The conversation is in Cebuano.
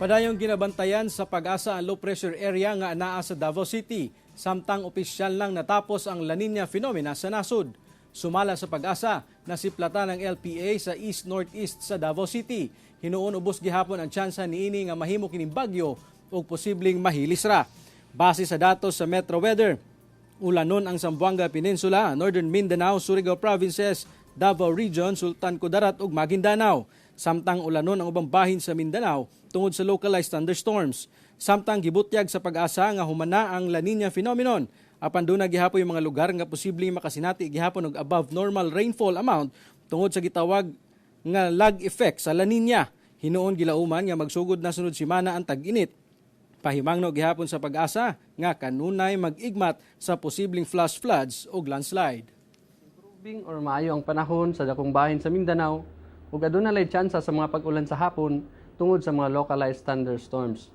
Padayong ginabantayan sa PAGASA ang low pressure area nga anaa sa Davao City, samtang opisyal lang natapos ang La Nina phenomena sa nasod. Sumala sa PAGASA, nasiplatan ang LPA sa east northeast sa Davao City. Hinuon ubos gihapon ang tsansa niini nga mahimo kining bagyo ug posibleng mahilis ra. Base sa datos sa Metro Weather, ulanon ang Zamboanga Peninsula, Northern Mindanao, Surigao Provinces, Davao Region, Sultan Kudarat ug Maguindanao. Samtang ulanon ang ubang bahin sa Mindanao tungod sa localized thunderstorms. Samtang gibutyag sa PAGASA nga humana ang La Nina phenomenon. Apan duna gihapon yung mga lugar nga posibleng makasinati gihapon og above normal rainfall amount tungod sa gitawag nga lag effect sa La Nina. Hinuon gilauman nga magsugod na sunod semana ang tag-init. Pahimangno gihapon sa PAGASA nga kanunay mag-igmat sa posibleng flash floods ug landslide. Improving or maayo ang panahon sa dakong bahin sa Mindanao ug aduna lay tsansa sa mga pag-ulan sa hapon tungod sa mga localized thunderstorms.